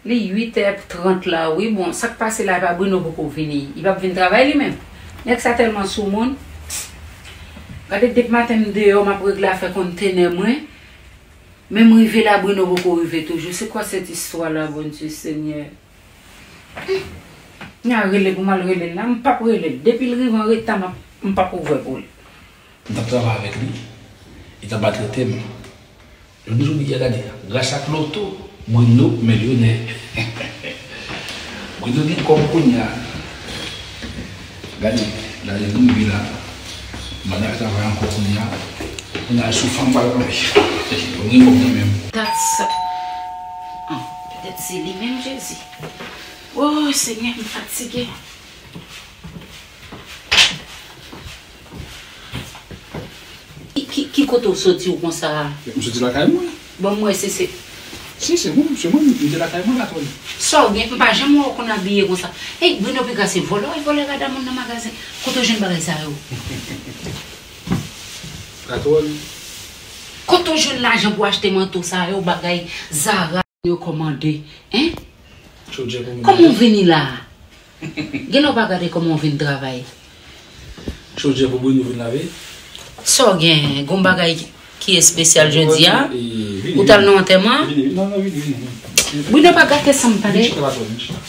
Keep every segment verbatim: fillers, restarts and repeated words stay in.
Li uit è trant la, wi. Bon, sa k pase la, e pa Bruno poko vini. Li p ap vin travay li menm. Nèg sa tèlman soumoun. Gade, depi maten m deyò, m ap regle afè kontenè mwen. Men m rive la, Bruno poko rive toujou. Se kwa sèt istwa la, Bondye Senyè? Hum. N a rele pou m al rele l la, m p ap rele l. Depi l rive an reta, m ap, m p ap ouvè pou l. M t ap travay avèk li, li t ap maltrete m. Jodi jodi a, gade, gras ak loto, Bruno milyonè. Bruno gen kòb kounye a. Gade, gade, nou rive la. M pa nan travay ankò kounye a. Kounye a sou fanm pa l pale. Mwen gen kòb nan men m. That's, ah, petèt se li menm, Jezi. Oh, Senyè, m fatige. Ki, ki, ki kote w soti w konsa a? M soti lakay mwen. Bon, mwen, se, se. Si, se mwen, se mwen, m te lakay mwen, Latwòl. Sa w gen, m pa janm wè w konn abiye konsa. Hey, Bruno piga se vòlè, w vòlè gade moun nan magazen. Kote w jwenn bagay sa yo? Latwòl. Kote w jwenn lajan pou achte manto sa yo, bagay Zara yo kòmande, en? Kòman w vini la a? Genlè w pa gade kòman w vin travay. Chodyè pou Bruno vin lave. Sa w gen? Gon bagay ki espesyal jodi a? Ou t al nan antèman? Vini, vini. Non, non, vini, vini, vini. Bruno pa gate san m pale. Vin chita, patwòn, vin chita.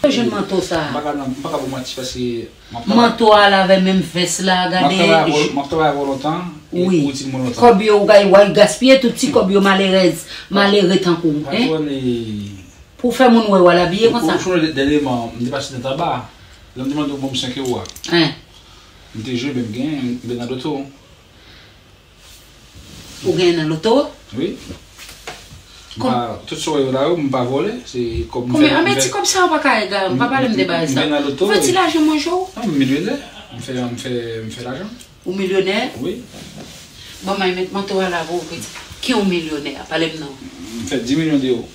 Ou jwenn manto sa a? M pa ka, non, m pa ka ba w manti paske m ap travay. Manto a la avè menm vès la, gade. M ap travay avè w lontan, e woutin mwen lontan. Kòb yo, w gay, w al gaspiye tout ti kòb yo, malerèz, malere tankou w, en? Patwòn, e Pou fè moun wè w al abiye konsa. Ou sonje dènyèman, m te pase nan Taba. Lè m te mande w ban m senk ewo a. Hein. M te jwe, men m genyen, m te nan loto. Ou genyen nan loto? Wi. M pa, tout sa w wè yo la yo, m pa vòlè, se kòb m fè. Konbyen? Anben ti kòb sa yo pa ka egal, m pa pale m de bagay sa. M fè nan loto. Ou fè ti lajan manje w? Non, m milyonè. M fè, m fè, m fè lajan. Ou milyonè? Wi. Bon, may met manto a la pou ou, pitit. Ki yon milyonè? Pale m non. M fè dis milyon de ewo.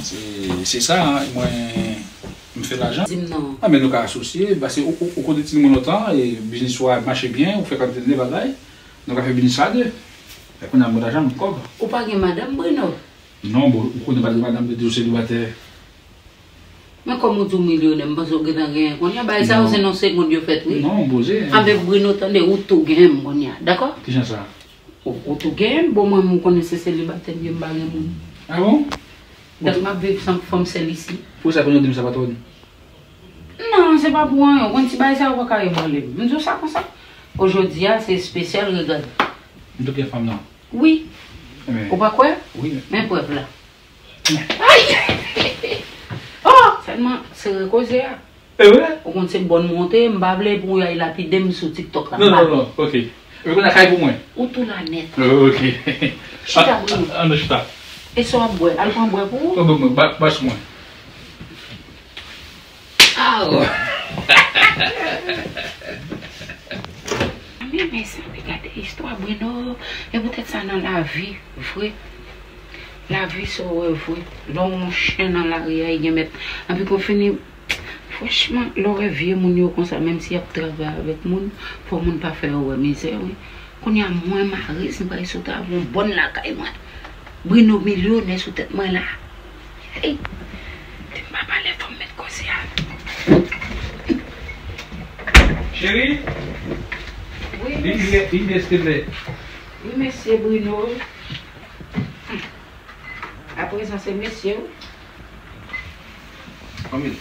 Se, se sa, mwen, m fè lajan. Di m non. Ah, men nou ka asosye, paske ou, ou, ou konnen timoun lontan, e biznis ou a mache byen, ou fè kantite de bagay. Nou ka fè biznis a de. E kounye a mwen lajan, m kòb. Ou pa gen madanm, Bruno? Non, bon, ou konnen pa gen madanm, m te toujou selibatè. Men kòm ou di w milyonè, m panse w gentan genyen kounye a. Bagay sa yo se nan segonn yo fèt, wi. Non, poze. Avèk Bruno, tande, ou tou genyen m kounye a, dakò? Kijan sa? Ou, ou tou genyen m, bon, mwen, m konnen se selibatè m ye, m pa gen moun. Ah bon? Donk, m ap viv san fanm sèl isi. Poukisa pou nou di m sa, patwòn? Non, se pa pou anyen. Ou konn ti bagay sa yo pa ka ebranle m. M di w sa konsa. Ojodi a, se espesyal, regade. M tou gen fanm nan? Wi. Ou pa kwè? Wi. Men prèv la. Ay! Oh! Sèlman, sere koze a. E vre? Ou konn se bòn monte, m pa vle pou y al lapide m sou TikTok la. Non, non, non, ok. Epi kounye a kay pou mwen. Ou tou la nèt. Ok. Chita pou nou. An nou chita. E sa w ap bwè? Al pran bwè pou ou? Ban mwen, ba, bas mwen. Aw! Men mezanmi, gade istwa Bruno. E poutèt sa nan lavi vre. Lavi sa w wè vre. Lè w yon chen nan lari a, e gen mèt. Anpi kon fini, franchman, lè w wè vye moun yo konsa, menm si y ap travay avèk moun, fò moun pa fè yo wè mizè, wi. Kounye a, mwen, Mariz, m pral sot avè yon bòn lakay mwen. Bruno milyonè sou tèt mwen la. Hey! Di m pa pale fò m met koze a. Cheri? Wi, vin mesye. Vin, vin, silvouplè. Wi, mesye Bruno. Aprezan se mesye, wi. Anmwey.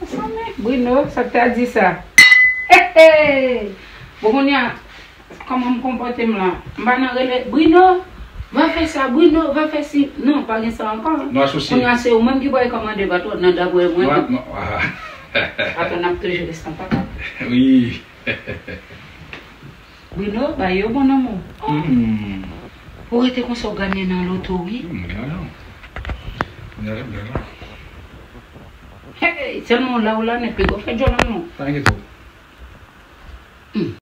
Mezanmi, Bruno, sa k ta di sa? Hey, hey! Bon, kounye a, kòman m konpòte m la? M pa nan rele, "Bruno, va fè sa, Bruno, va fè si." Non, pa gen sa ankò. Nou asosye. Kounye a, se ou menm ki pral kòmande patwòn nan, daprè mwen. Nou a, nou, ah. Patwòn ap toujou rete an papa. Wi. Bruno, bay yo bon nan men w. Oh. Hmm. Ou rete konsa, w gade nan loto, wi. Hmm, gade non. Gade, gade non. Hey, sèlman w la, w la nèt, pi gwo fè djòl non. Pa enkyete w. Hmm.